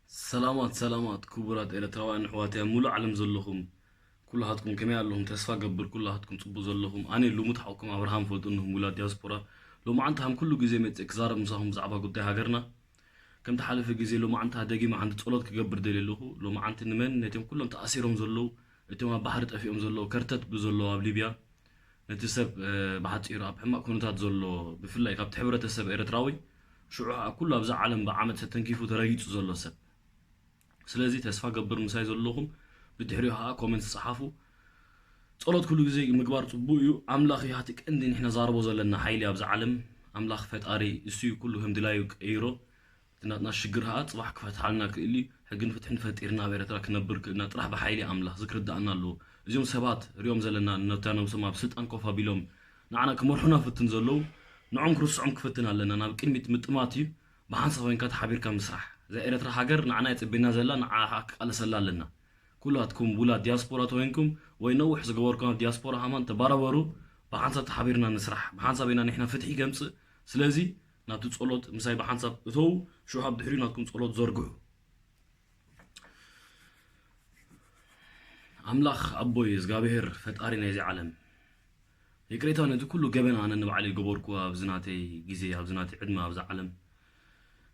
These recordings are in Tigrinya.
ሰላማት ሰላማት ክቡራት ኤርትራውያን ኣሕዋተይ ኣብ ሙሉእ ዓለም ዘለኹም ኩላሃትኩም ከመይ ኣለኹም? ተስፋ ገብር ኩላሃትኩም ጽቡቅ ዘለኹም። ኣነ ልሙድ ሓውኩም ኣብርሃም ፈልጡኒ፣ ሙላ ዲያስፖራ። ሎማዓንቲ ከም ኩሉ ግዜ መጽእ ክዛረብ ምሳኹም ብዛዕባ ጉዳይ ሃገርና። ከምቲ ሓለፈ ግዜ ሎማዓንቲ ደጊመ ሓንቲ ጸሎት ክገብር ደልየ ኣለኹ። ሎማዓንቲ ንመን ነቶም ኩሎም ተኣሲሮም ዘለዉ፣ እቶም ኣብ ባሕሪ ጠፊኦም ዘለዉ፣ ከርተት ብዘለዉ ኣብ ሊብያ ነቲ ሰብ ብሓጺሩ ኣብ ሕማቕ ኩነታት ዘሎ ብፍላይ ካብቲ ሕብረተሰብ ኤርትራዊ ሽዑ ኣብ ኩሉ ኣብዛ ዓለም ብዓመጽ ተተንኪፉ ተረጊጹ ዘሎ ሰብ። ስለዚ ተስፋ ገብር ምሳይ ዘለኹም ብድሕሪኡ ከዓ ኮመንት ጸሓፉ። ጸሎት ኩሉ ግዜ ምግባር ጽቡቅ እዩ። ኣምላኽ እዩ እቲ ቀንዲ ንሕና ዛርቦ ዘለና ሓይሊ ኣብዛ ዓለም። ኣምላኽ ፈጣሪ እሱ እዩ ኩሉ ከም ድላዩ ቀይሮ። እቲ ናትና ሽግር ከዓ ጽባሕ ክፈትሓልና ክእል እዩ። ሕግን ፍትሕን ፈጢርና ኣብ ኤርትራ ክነብር ክእልና ጥራሕ ብሓይሊ ኣምላኽ ዝክርዳእና ኣለዎ። እዚኦም ሰባት ሪኦም ዘለና ነታ ነብሶም ኣብ ስልጣን ኮፍ ኣቢሎም ንዓና ክመርሑና ፍትን ዘለዉ ንዖም ክርስዖም ክፍትን ኣለና። ናብ ቅድሚት ምጥማት እዩ። ብሓንሳብ ኮይንካ ተሓቢርካ ምስራሕ። እዛ ኤርትራ ሃገር ንዓና የጽብና ዘላ ንዓ ክቃለሰላ ኣለና። ኩላትኩም ውላድ ዲያስፖራ ተኮይንኩም ወይ ነውሕ ዝገበርኩም ኣብ ዲያስፖራ ሃማን ተባራበሩ። ብሓንሳብ ተሓቢርና ንስራሕ። ብሓንሳብ ኢና ንሕና ፍትሒ ገምጽእ። ስለዚ ናብቲ ጸሎት ምሳይ ብሓንሳብ እተው። ሽዑ ኣብ ድሕሪኡ ናትኩም ጸሎት ዘርግሑ። ኣምላኽ ኣቦይ እግዚኣብሔር ፈጣሪ ናይዚ ዓለም ይቅሬታ ነቲ ኩሉ ገበን ኣነ ንባዕለይ ገበርኩ ኣብዚ ናተይ ግዜ ኣብዚ ናተይ ዕድመ ኣብዛ ዓለም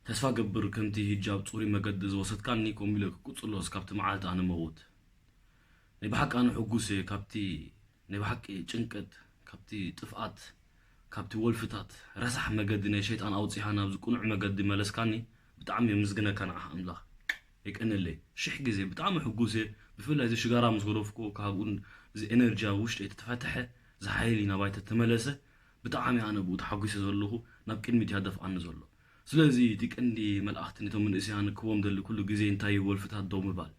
ተስፋ ገብር ከምቲ ሂጃብ ጽሩይ መገዲ ዝወሰድካኒ ከምኡ ኢለ ክቅጽሎ እስካብቲ መዓልቲ ኣነ መውት ናይ ብሓቂ ኣነ ሕጉስ እየ ካብቲ ናይ ብሓቂ ጭንቀት ካብቲ ጥፍኣት ካብቲ ወልፍታት ረሳሕ መገዲ ናይ ሸይጣን ኣውጺኻ ናብዚ ቅኑዕ መገዲ መለስካኒ ብጣዕሚ የምዝግነካ ንዓኻ ኣምላኽ የቀንለይ ሽሕ ግዜ ብጣዕሚ ሕጉስ እየ ብፍላይ እዚ ሽጋራ ምስ ገደፍኩ ካብኡን እዚ ኤነርጂ ኣብ ውሽጢ ተፈተሐ እዚ ሓይሊ ናባይ ተተመለሰ ብጣዕሚ ኣነ ብኡ ተሓጒሰ ዘለኹ ናብ ቅድሚት እያ ደፍኣኒ ዘሎ ስለዚ እቲ ቀንዲ መልእኽቲ ነቶም መንእሰያን ክህቦም ደሊ ኩሉ ግዜ እንታይ እዩ ወልፍታት ደው ምባል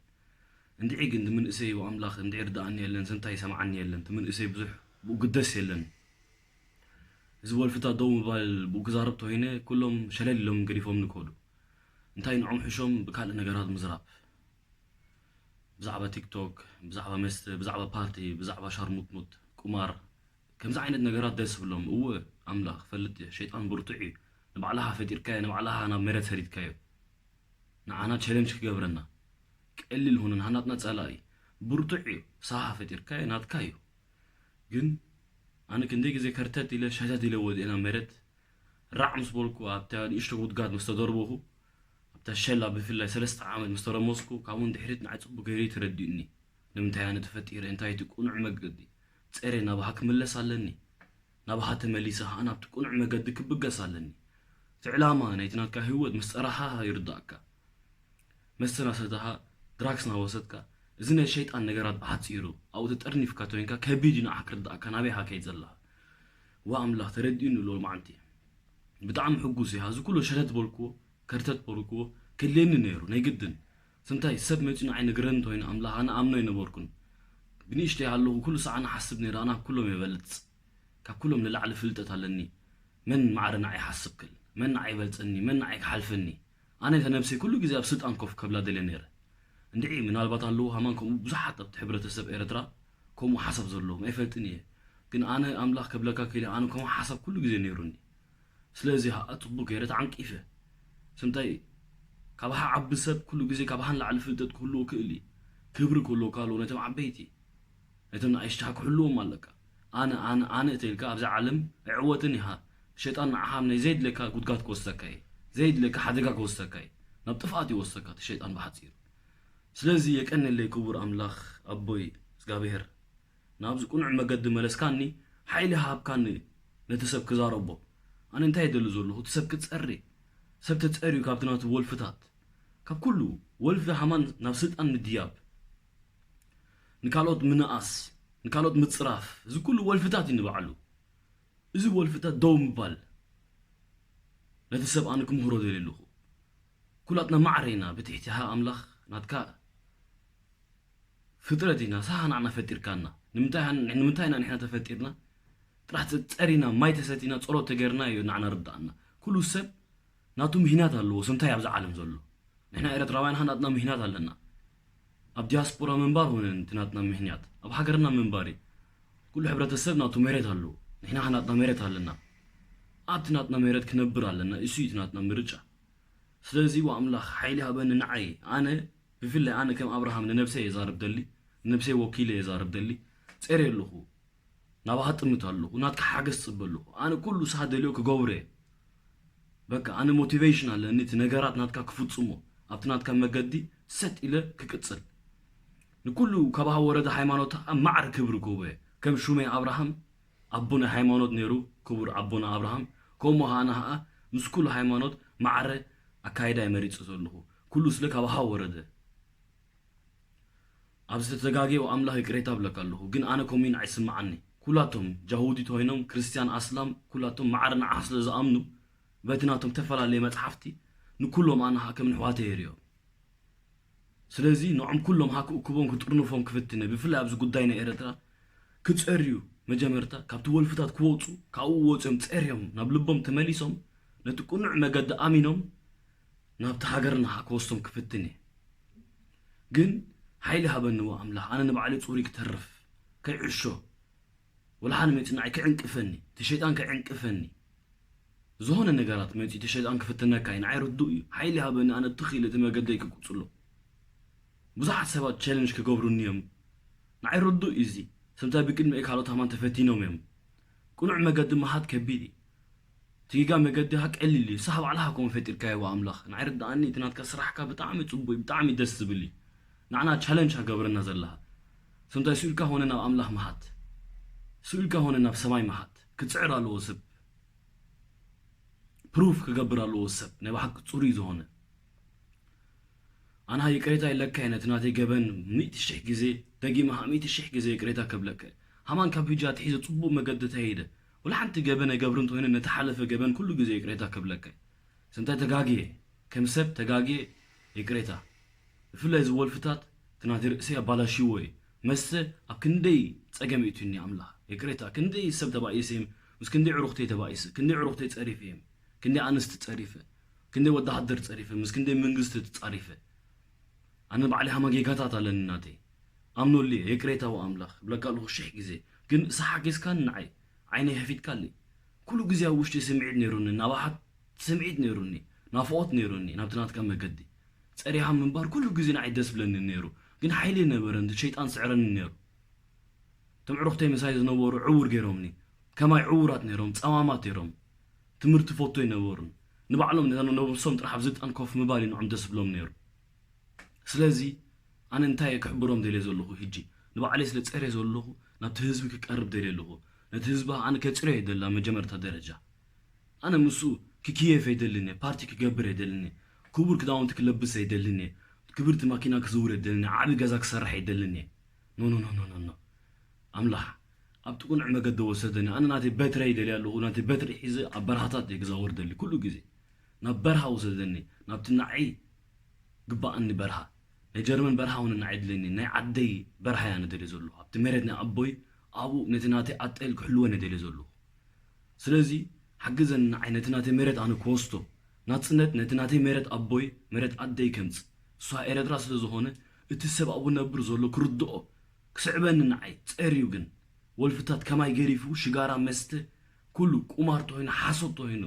እንድዒ ግን እቲ መንእሰይ ኣምላኽ እንድዒ ርድኣኒ የለን ስንታይ ይሰምዓኒ የለን እቲ መንእሰይ ብዙሕ ብኡ ግደስ የለን እዚ ወልፍታት ደው ምባል ብኡ ክዛረብ ተኮይነ ኩሎም ሸለል ኢሎም ገዲፎምኒ ክኸዱ እንታይ ንዖም ሕሾም ብካልእ ነገራት ምዝራብ ብዛዕባ ቲክቶክ ብዛዕባ መስተ ብዛዕባ ፓርቲ ብዛዕባ ሻርሙጥሙጥ ቁማር ከምዚ ዓይነት ነገራት ደስ ይብሎም እወ ኣምላኽ ፈልጥ እየ ሸይጣን ብርቱዕ እዩ ንባዕልኻ ፈጢርካዮ ንባዕልኻ ናብ መሬት ሰዲድካዮ ንዓና ቸለንጅ ክገብረና ቀሊል ሆነ ንሃናጥና ጸላኢ ብርቱዕ እዩ ሳሃ ፈጢርካዮ ናትካ እዩ ግን ኣነ ክንደይ ግዜ ከርተት ኢለ ሸተት ኢለ ወዲኤ ናብ መሬት ራዕ ምስ በልኩ ኣብታ ንእሽቶ ጉድጋድ ምስ ተደርበኹ ኣብታ ሸላ ብፍላይ ሰለስተ ዓመት ምስ ተረመስኩ ካብኡ ንድሕሪት ንዓይ ጽቡቅ ገይሩ ተረዲኡኒ ንምንታይ ኣነ ተፈጢረ እንታይ እቲ ቁኑዕ መገዲ ጸሬ ናባኻ ክምለስ ኣለኒ ናባኻ ተመሊሰ ኸኣ ናብቲ ቅኑዕ መገዲ ክብገስ ኣለኒ። እቲ ዕላማ ናይቲ ናትካ ህይወት ምስ ጸራኻ ይርዳእካ። መስተ ናሰተኻ፣ ድራግስ ናወሰድካ፣ እዚ ናይ ሸይጣን ነገራት ብሓጺሩ ኣብኡ ተጠርኒፍካ ተኮይንካ ከቢድ እዩ ንዓኻ ክርዳእካ ናበይ ኢኻ ከይድ ዘለኻ። ዋ ኣምላኽ ተረዲኡኒ ሎማዓንቲ። ብጣዕሚ ሕጉስ እየ። እዚ ኩሉ ሸተት በልክዎ፣ ከርተት በልክዎ፣ ከድልየኒ ነይሩ ናይ ግድን። ስንታይ ሰብ መጺኡ ንዓይ ነግረኒ እንተኾይኑ ኣምላኽ ኣነ ኣምኖ ኣይነበርኩን። ብንእሽተይ ኣለኹ ኩሉ ሰዓት ንሓስብ ነይረ ኣነ ካብ ኩሎም እየ እበልጽ። ካብ ኩሎም ንላዕሊ ፍልጠት ኣለኒ። መን ማዕረ ንዓይ ይሓስብ ክል፣ መን ንዓይ ይበልጸኒ፣ መን ንዓይ ክሓልፈኒ። ኣነ እታ ነብሰይ ኩሉ ግዜ ኣብ ስልጣን ኮፍ ከብላ ደልየ ነይረ። እንድዒ ምናልባት ኣለዉ ሃማን ከምኡ ብዙሓት ኣብቲ ሕብረተሰብ ኤርትራ ከምኡ ሓሳብ ዘለዎም ኣይፈልጥን እየ። ግን ኣነ ኣምላኽ ከብለካ ክኢለ ኣነ ከምኡ ሓሳብ ኩሉ ግዜ ነይሩኒ። ስለዚ ከዓ ጽቡቅ ገይረ ተዓንቂፈ። ስምታይ ካባኻ ዓቢ ሰብ ኩሉ ግዜ ካባኻ ንላዕሊ ፍልጠት ክህልዎ ክእል እዩ። ክብሪ ክህልወካ ኣለዎ ነቶም ዓበይቲ። ነቶም ንኣሽትኻ ክሕልዎም ኣለካ። ኣነ ኣነ ኣነ እተኢልካ ኣብዛ ዓለም ኣይዕወትን ኢኻ። ሸይጣን ንዓኻ ናይ ዘየድለካ ጉድጋት ክወስደካ እዩ። ዘየድለካ ሓደጋ ክወስደካ እዩ። ናብ ጥፍኣት ይወስደካ እቲ ሸይጣን ብሓጺሩ። ስለዚ የቀንየለይ ክቡር ኣምላኽ ኣቦይ እግዚኣብሄር ናብዚ ቅኑዕ መገዲ መለስካኒ፣ ሓይሊ ሃብካኒ ነቲ ሰብ ክዛረቦ። ኣነ እንታይ ይደሊ ዘለኹ? እቲ ሰብ ክጸሪ። ሰብ ተጸርዩ ካብቲ ናቱ ወልፍታት። ካብ ኩሉ ወልፊ ሃማን ናብ ስልጣን ምድያብ። ንካልኦት ምንኣስ፣ ንካልኦት ምጽራፍ። እዚ ኩሉ ወልፍታት እዩ ንባዕሉ። እዚ ወልፍታት ደው ምባል። ነቲ ሰብ ኣነ ክምህሮ ደልየ ኣለኹ። ኩላትና ማዕረ ኢና ብትሕቲ ሃ ኣምላኽ ናትካ ፍጥረት ኢና ሳሃ ንዓና ፈጢርካና ንምንታይ ኢና ንሕና ተፈጢርና ጥራሕ ጸሪና ማይ ተሰቲና ጸሎት ተገርና እዩ ንዓና ርዳኣና ኩሉ ሰብ ናቱ ምህናት ኣለዎ ስንታይ ኣብዚ ዓለም ዘሎ ንሕና ኤርትራውያን ሃ ናትና ምህናት ኣለና ኣብ ዲያስፖራ ምንባር ሆነ እቲ ናትና ምህናት ኣብ ሃገርና ምንባር እዩ ኩሉ ሕብረተሰብ ናቱ መሬት ኣለዎ ንሕና ሃ ናትና መሬት ኣለና ኣብቲ ናትና መሬት ክነብር ኣለና እሱ እዩ ናትና ምርጫ ስለዚ ወኣምላኽ ሓይሊ ሃበኒ ንዓይ። ኣነ ብፍላይ ኣነ ከም ኣብርሃም ንነብሰይ እየ ዛርብ ደሊ፣ ንነብሰይ ወኪለ እየ ዛርብ ደሊ። ጸርየ ኣለኹ፣ ናባኻ ጥምት ኣለኹ፣ ናትካ ሓገዝ ጽበ ኣለኹ። ኣነ ኩሉ ንስኻ ደልዮ ክገብሮ እየ። በቃ ኣነ ሞቲቬሽን ኣለኒ፣ እቲ ነገራት ናትካ ክፍጽሞ፣ ኣብቲ ናትካ መገዲ ሰጥ ኢለ ክቅጽል። ንኩሉ ካብ ወረደ ሃይማኖት ኣብ ማዕረ ክብሪ ክህቦ እየ። ከም ሹመይ ኣብርሃም ኣቦ ናይ ሃይማኖት ነይሩ፣ ክቡር ኣቦና ኣብርሃም፣ ከምኡ ኸኣ ኣነ ኸኣ ምስ ኩሉ ሃይማኖት ማዕረ ኣካይዳ እየ መሪጸ ዘለኹ። ኩሉ ስለ ካብ ወረደ። ኣብ ዝተጋገየ ኣምላኽ ይቅሬታ እብለካ ኣለኹ፣ ግን ኣነ ከምኡ ኢሉ ኣይስምዓኒ። ኩላቶም ጃሁዲ ተኮይኖም ክርስትያን ኣስላም ኩላቶም ማዕረ ንዓኻ ስለ ዝኣምኑ በቲ ናቶም ተፈላለየ መጽሓፍቲ ንኩሎም ኣነ ኸኣ ከም ንሕዋተይ እየ ርእዮም። ስለዚ ንዖም ኩሎም ኸኣ ክእክቦም ክጥርንፎም ክፍትነ፣ ብፍላይ ኣብዚ ጉዳይ ናይ ኤረትራ ክጸርዩ መጀመርታ ካብቲ ወልፍታት ክወጹ፣ ካብኡ ወጽዮም ጸርዮም ናብ ልቦም ተመሊሶም ነቲ ቅኑዕ መገዲ ኣሚኖም ናብቲ ሃገርና ኸኣ ክወስዶም ክፍትን እየ። ግን ሓይሊ ሃበኒ ዎ ኣምላኽ፣ ኣነ ንባዕለይ ጽሩይ ክተርፍ፣ ከይዕሾ፣ ወላ ሓደ መጺኡ ንዓይ ክዕንቅፈኒ፣ እቲ ሸይጣን ክዕንቅፈኒ፣ ዝኾነ ነገራት መጺኡ እቲ ሸይጣን ክፍትነካ እዩ፣ ንዓይ ርዱእ እዩ። ሓይሊ ሃበኒ ኣነ ትኽ ኢለ እቲ መገደይ ክቅጽሎ። ብዙሓት ሰባት ቻለንጅ ክገብሩኒ እዮም፣ ንዓይ ርዱእ እዩ እዚ። ሰምታይ ብቅድሚ ካልኦት ሃማን ተፈቲኖም እዮም። ቅኑዕ መገዲ ምሃት ከቢድ እዩ። እቲ ጌጋ መገዲ ሃ ቀሊል እዩ። ንስኻ ባዕልኻ ከምኡ ፈጢርካዮ ኣምላኽ። ንዓይ ርድኣኒ፣ እቲ ናትካ ስራሕካ ብጣዕሚ ጽቡቕ እዩ፣ ብጣዕሚ ደስ ዝብል እዩ። ንዓና ቻለንጅ ሃ ገብረና ዘለኻ። ሰምታይ ስኢልካ ኾነ ናብ ኣምላኽ ምሃት። ስኢልካ ኾነ ናብ ሰማይ ምሃት። ክጽዕር ኣለዎ ሰብ። ፕሩፍ ክገብር ኣለዎ ሰብ። ናይ ብሓቂ ጽሩይ ዝኾነ። ኣነ ይቅሬታ ኢለካ እየ ነቲ ናተይ ገበን ሚእቲ ሽሕ ግዜ ደጊመ ኸኣ ሚእቲ ሽሕ ግዜ ይቅሬታ ከብለካ እየ። ሃማን ካብ ሕጂ ኣትሒዘ ጽቡቕ መገዲ ተኸይደ ወላ ሓንቲ ገበን ኣይገብርን እንተኾይነ ነቲ ሓለፈ ገበን ኩሉ ግዜ ይቅሬታ ከብለካ እየ። ሰምታይ ተጋግየ ከም ሰብ ተጋግየ ይቅሬታ። ብፍላይ እዚ ወልፍታት እቲ ናተይ ርእሰይ ኣባላሽይዎ እየ። መስተ ኣብ ክንደይ ጸገም የእትዩኒ ኣምላኽ ይቅሬታ። ክንደይ ሰብ ተባኢሰ እየ ምስ ክንደይ ዕሩኽተይ ተባኢሰ ክንደይ ዕሩኽተይ ጸሪፈ እየ። ክንደይ ኣንስቲ ጸሪፈ፣ ክንደይ ወዳሃደር ጸሪፈ፣ ምስ ክንደይ መንግስቲ ተጻሪፈ። ኣነ ባዕለይ ሃማ ጌጋታት ኣለኒ ናተይ። ኣምኖልየ፣ ይቅሬታ ወኣምላኽ፣ እብለካ ኣለኹ ሽሕ ግዜ። ግን ንስኻ ሓጊዝካኒ ንዓይ፣ ዓይነይ ከፊትካለይ። ኩሉ ግዜ ኣብ ውሽጢ ስምዒት ነይሩኒ፣ ናባኻ ስምዒት ነይሩኒ፣ ናፍቖት ነይሩኒ፣ ናብቲ ናትካ መገዲ። ጸሪኻ ምንባር ኩሉ ግዜ ንዓይ ደስ ብለኒ ነይሩ። ግን ሓይሊ ነበረን፣ እቲ ሸይጣን ስዕረኒ ነይሩ። እቶም ዕሩኽተይ ምሳይ ዝነበሩ ዕውር ገይሮምኒ። ከማይ ዕውራት ነይሮም፣ ጸማማት ነይሮም። ትምህርቲ ፈቶ ኣይነበሩን። ንባዕሎም ነታ ነብሶም ጥራሕ ኣብ ስልጣን ኮፍ ምባል እዩ ንዖም ደስ ዝብሎም ነይሩ። ስለዚ ኣነ እንታይ እየ ክሕብሮም ደልየ ዘለኹ ሕጂ? ንባዕለይ ስለ ጸርየ ዘለኹ ናብቲ ህዝቢ ክቀርብ ደልየ ኣለኹ። ነቲ ህዝቢ ኣነ ከጽርዮ እየ ደላ መጀመርታ ደረጃ። ኣነ ምስኡ ክክየፍ ኣይደልን እየ፣ ፓርቲ ክገብር ኣይደልን እየ፣ ክቡር ክዳውንቲ ክለብስ ኣይደልን እየ፣ ክብርቲ ማኪና ክዝውር ኣይደልን እየ፣ ዓቢ ገዛ ክሰርሕ ኣይደልን እየ። ኖ፣ ኖ፣ ኖ፣ ኖ፣ ኖ፣ ኖ። ኣምላኽ ኣብቲ ቅኑዕ መገዲ ወሰደኒ። ኣነ ናተይ በትረ ይደልየ ኣለኹ፣ ናተይ በትሪ ሒዘ ኣብ በረኻታት እየ ክዛወር ደሊ ኩሉ ግዜ። ናብ በረኻ ወሰደኒ፣ ናብቲ ንዓይ ግባኣኒ በረኻ። ናይ ጀርመን በረኻ እውን ንዓይ ድለኒ፣ ናይ ዓደይ በረኻ እያ ንደልየ ዘለኹ። ኣብቲ መሬት ናይ ኣቦይ ኣብኡ ነቲ ናተይ ኣጠል ክሕልወን እየ ደልየ ዘለኹ። ስለዚ ሓግዘኒ ንዓይ ነቲ ናተይ መሬት ኣነ ክወስዶ። ናጽነት ነቲ ናተይ መሬት ኣቦይ፣ መሬት ኣደይ ከምጽእ። እሷ ኤረትራ ስለ ዝኾነ፣ እቲ ሰብ ኣብኡ ነብር ዘሎ ክርድኦ፣ ክስዕበኒ ንዓይ ጸርዩ ግን፣ ወልፍታት ከማይ ገሪፉ፣ ሽጋራ መስተ፣ ኩሉ ቁማር ተኾይኑ፣ ሓሶት ተኾይኑ፣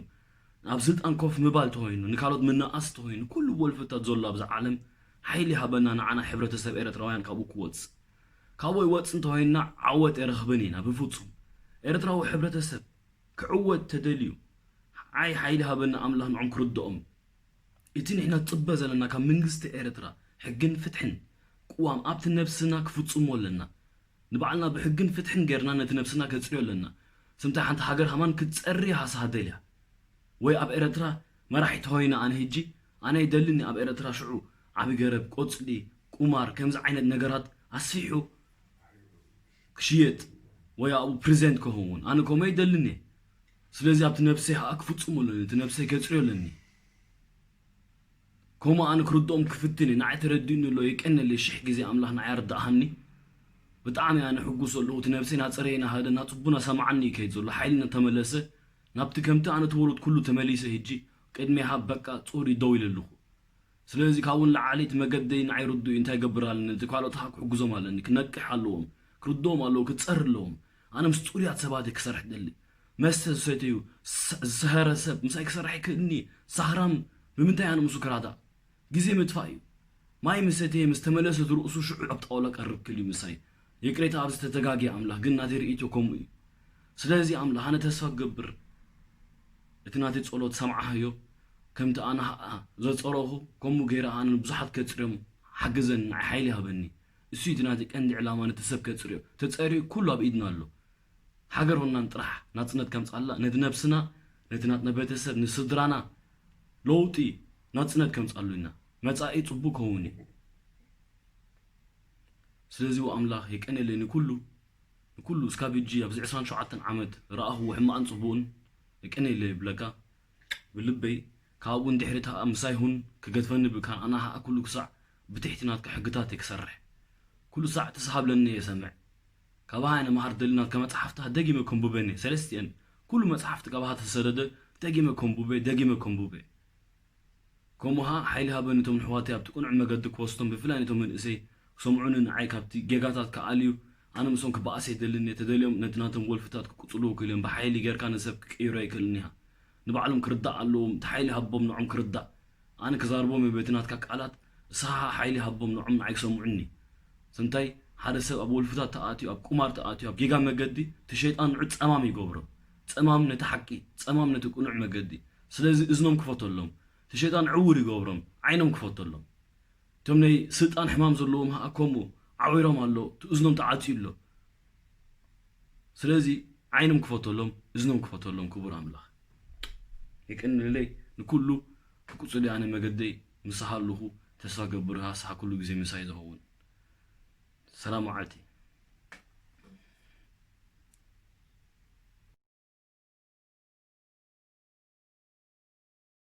ኣብ ስልጣን ኮፍ ምባል ተኾይኑ፣ ንካልኦት ምንኣስ ተኾይኑ፣ ኩሉ ወልፍታት ዘሎ ኣብዛ ዓለም ሓይሊ ሃበና ንዓና ሕብረተሰብ ኤረትራውያን ካብኡ ክወጽእ። ካብኡ ይወጽእ እንተኾይንና ዓወት ኣይረኽብን ኢና ብፍጹም። ኤርትራዊ ሕብረተሰብ ክዕወት ተደልዩ፣ ዓይ ሓይሊ ሃበና ኣምላኽ ንዖም ክርድኦም። እቲ ንሕና ዝጽበ ዘለና ካብ መንግስቲ ኤርትራ ሕግን ፍትሕን ቅዋም ኣብቲ ነብስና ክፍጽሞ ኣለና። ንባዕልና ብሕግን ፍትሕን ጌርና ነቲ ነብስና ከጽርዮ ኣለና። ስምታይ ሓንቲ ሃገር ሃማን ክትጸሪ ሃሳሃ ደልያ። ወይ ኣብ ኤረትራ መራሒት ኾይነ ኣነ ህጂ ኣነ ይደልኒ ኣብ ኤረትራ ሽዑ ዓቢ ገረብ፣ ቆጽሊ፣ ቁማር ከምዚ ዓይነት ነገራት ኣስፊሑ ክሽየጥ ወይ ኣብኡ ፕሪዘንት ክኸውን ኣነ ከምኡ ይደልኒ እየ። ስለዚ ኣብቲ ነብሰይ ኸኣ ክፍጽሞ ኣለኒ፣ እቲ ነብሰይ ከጽርዮ ኣለኒ። ከምኡ ኣነ ክርድኦም ክፍትን እየ። ንዓይ ተረዲኡኒ ኣሎ፣ የቀንየለይ ሽሕ ግዜ ኣምላኽ ንዓይ ኣርድኣሃኒ። ብጣዕሚ ኣነ ሕጉስ ኣለኹ፣ እቲ ነብሰይ ናጸረየ ናሃደ ናጽቡና ሰማዓኒ እዩ ከይድ ዘሎ፣ ሓይሊ እናተመለሰ ናብቲ ከምቲ ኣነ ተወለድኩሉ ተመሊሰ ህጂ ቅድሜኻ በቃ ጾሪ ደው ኢለ ኣለኹ። ስለዚ ካብኡ ንላዕሊ እቲ መገደይ ንዓይ ርዱእ እዩ፣ እንታይ ይገብር ኣለኒ፣ ነቲ ካልኦት ኸኣ ክሕግዞም ኣለኒ፣ ክነቅሕ ኣለዎም፣ ክርድኦም ኣለዎ፣ ክጸሪ ኣለዎም። ኣነ ምስ ጽሩያት ሰባት እየ ክሰርሕ ደሊ። መስተ ዝሰተዩ፣ ዝሰ-፣ ዝሰኸረ ሰብ ምሳይ ክሰርሕ ኣይክእልኒ። ሳህራም ብምንታይ ኣነ ምስኡ ክራዳእ? ግዜ ምጥፋእ እዩ። ማይ ምስ ሰተየ፣ ምስ ተመለሰ፣ ዝርእሱ ሽዑ ኣብ ጣውላ ቀርብ ክል እዩ ምሳይ። ይቅሬታ ኣብ ዝተተጋግየ ኣምላኽ፣ ግን ናተይ ርእይቶ ከምኡ እዩ። ስለዚ ኣምላኽ ኣነ ተስፋ ክገብር፣ እቲ ናተይ ጸሎት ሰምዓሃዮ፣ ከምቲ ኣነ ኸኣ ዘጸረኹ፣ ከምኡ ገይረ ኣነ ንብዙሓት ከጽርዮም ሓግዘኒ፣ ንዓይ ሓይሊ ሃበኒ። እሱ እዩ እቲ ናተይ ቀንዲ ዕላማ፣ ነቲ ሰብ ከጽርዮ። ተጸርዩ ኩሉ ኣብ ኢድና ኣሎ። ሃገር ሆናን ጥራሕ ናጽነት ከምጻላ፣ ነቲ ነብስና፣ ነቲ ናትና ቤተሰብ፣ ንስድራና ለውጢ ናጽነት ከምጻሉ ኢና። መጻኢ ጽቡቅ ክኸውን እዩ። ስለዚ ኣምላኽ የቀንየለይ ንኩሉ፣ ንኩሉ እስካብ ሕጂ ኣብዚ ዕስራን ሸውዓተን ዓመት ረኣኽዎ ሕማቕን ጽቡቕን የቀንየለይ ይብለካ ብልበይ። ካብኡ ንድሕሪት ኸኣ ምሳይ ሁን፣ ክገድፈኒ ብካን ኣና ኸኣ ኩሉ ክሳዕ ብትሕቲ ናትካ ሕግታት እየ ክሰርሕ። ኩሉ ሳዕ ተስሃብለኒ እየ ሰምዕ። ካባኻ እየ ንመሃር ደሊ ናትካ መጽሓፍትኻ ደጊመ ከንቡበን እየ። ሰለስቲኤን ኩሉ መጽሓፍቲ ካባኻ ተሰደደ ደጊመ ከንቡበ፣ ደጊመ ከንቡበ። ከምኡ ኸኣ ሓይሊ ሃበኒ እቶም ንሕዋተይ ኣብቲ ቅኑዕ መገዲ ክወስዶም፣ ብፍላይ ነቶም መንእሰይ ክሰምዑኒ ንዓይ ካብቲ ጌጋታት ክኣልዩ። ኣነ ምስኦም ክበኣስ ኣይደልን እየ። ተደልዮም ነቲ ናቶም ወልፍታት ክቅጽልዎ ክኢሉ እዮም። ብሓይሊ ጌርካ ንሰብ ክቅይሮ ኣይክእልን ኢኻ። ንባዕሎም ክርዳእ ኣለዎም። እቲ ሓይሊ ሃቦም ንዖም ክርዳእ። ኣነ ክዛርቦም እየ በቲ ናትካ ቃላት፣ ንስኻ ሓይሊ ሃቦም ንዖም ንዓይ ክሰምዑኒ። ስንታይ ሓደ ሰብ ኣብ ወልፍታት ተኣትዩ፣ ኣብ ቁማር ተኣትዩ፣ ኣብ ጌጋ መገዲ፣ እቲ ሸይጣን ንዑ ጸማም ይገብሮ። ጸማም ነቲ ሓቂ፣ ጸማም ነቲ ቅኑዕ መገዲ። ስለዚ እዝኖም ክፈተሎም። እቲ ሸይጣን ዕውር ይገብሮም፣ ዓይኖም ክፈተሎም። እቶም ናይ ስልጣን ሕማም ዘለዎም ኸኣ ከምኡ ዓዊሮም ኣሎ፣ እቲ እዝኖም ተዓጽዩ ኣሎ። ስለዚ ዓይኖም ክፈተሎም፣ እዝኖም ክፈተሎም ክቡር ኣምላኽ። የቀንለይ ንኩሉ ክቅጽል ኣነ መገደይ ምሳኻ ኣለኹ። ተስፋ ገብር ኸኣ ንስኻ ኩሉ ግዜ ምሳይ ዝኸውን። ሰላም መዓልቲ።